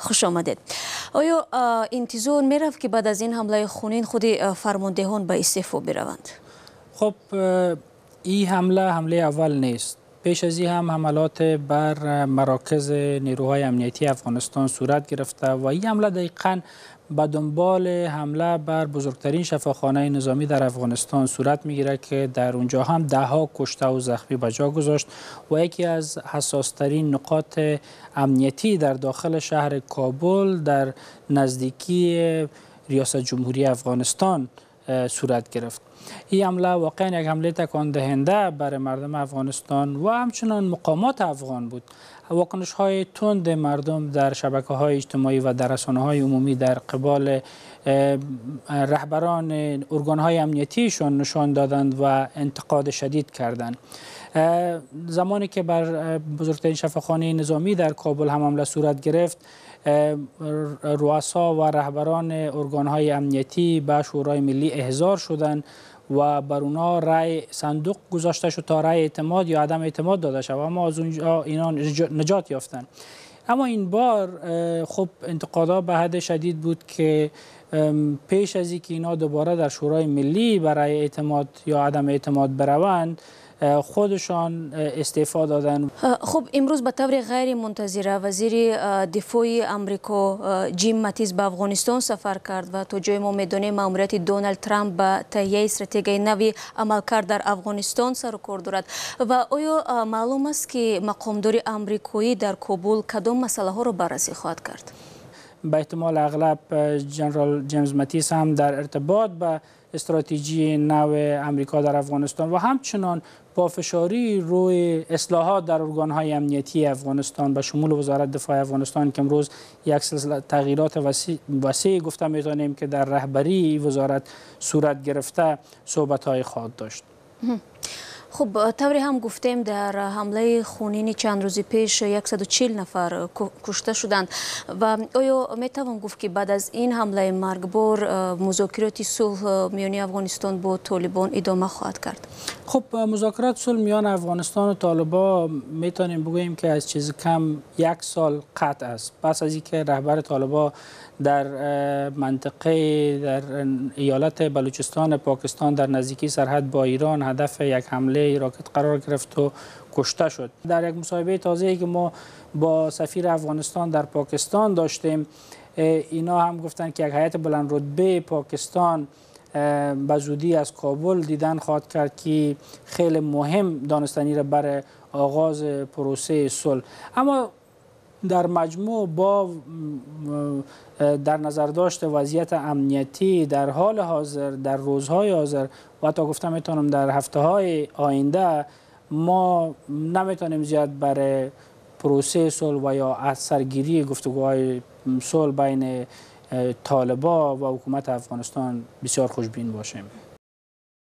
Хуш омадед. Оё интизор мерафт, ки баъд аз ин ҳамлаи хунин худи фармондеҳон ба истеъфо бираванд? خب، این حمله حمله اول نیست. پیش از این هم حملات بر مراکز نیروهای امنیتی افغانستان صورت گرفته و این حمله دقیقا به دنبال حمله بر بزرگترین شفاخانه نظامی در افغانستان صورت میگیره که در اونجا هم دهها کشته و زخمی به جا گذاشت و یکی از حساسترین نقاط امنیتی در داخل شهر کابل در نزدیکی ریاست جمهوری افغانستان صورت گرفت. این حمله واقعا یک حمله تکان دهنده برای مردم افغانستان و همچنان مقامات افغان بود. واکنش های تند مردم در شبکه های اجتماعی و در رسانه های عمومی در قبال رهبران ارگان های امنیتیشون نشان دادند و انتقاد شدید کردند. زمانی که بر بزرگترین شفاخانه نظامی در کابل هم حمله صورت گرفت، رؤسا و رهبران ارگان های امنیتی به شورای ملی احضار شدند و بر اونا رأی صندوق گذاشته شد تا رأی اعتماد یا عدم اعتماد داده شود، اما از اونجا اینا نجات یافتند. اما این بار خب انتقادها به حد شدید بود که پیش از اینکه اینا دوباره در شورای ملی برای اعتماد یا عدم اعتماد بروند، خودشان استعفا دادن. خب، امروز به طور غیر منتظره وزیر دفاع امریکا جیم ماتیس به افغانستان سفر کرد و تا جای ما میدونیم ماموریت دونالد ترامپ به تهیه استراتژی نوی عملکرد در افغانستان سر و کار دارد و آیا معلوم است که مقامدار امریکایی در کابل کدام مسئله ها را بررسی خواهد کرد؟ به احتمال اغلب جنرال جیمز ماتیس هم در ارتباط به استراتژی نو امریکا در افغانستان و همچنان پافشاری روی اصلاحات در ارگانهای امنیتی افغانستان به شمول وزارت دفاع افغانستان که امروز یک سلسله تغییرات وسیع گفته میتونیم که در رهبری وزارت صورت گرفته، صحبت های خواهد داشت. خب، طوری هم گفتیم در حمله خونین چند روز پیش 140 نفر کشته شدند و آیا میتوان گفت که بعد از این حمله مرگبار مذاکرات صلح میان افغانستان با طالبان ادامه خواهد کرد؟ خب، مذاکرات صلح میان افغانستان و طالبان میتونیم بگوییم که از چیز کم یک سال قطع است. پس از اینکه رهبر طالبان در منطقه در ایالت بلوچستان پاکستان در نزدیکی سرحد با ایران هدف یک حمله راکت قرار گرفت و کشته شد. در یک مصاحبه تازه که ما با سفیر افغانستان در پاکستان داشتیم، اینا هم گفتند که یک هیئت بلند رتبه پاکستان به زودی از کابل دیدن خواهد کرد که خیلی مهم دانستنی را برای آغاز پروسه صلح. اما در مجموع با در نظر داشت وضعیت امنیتی در حال حاضر، در روزهای حاضر و تا گفتم میتونم در هفته های آینده، ما نمیتونیم زیاد برای پروسه صلح و یا از سرگیری گفتگوهای صلح بین طالبا و حکومت افغانستان بسیار خوشبین باشیم.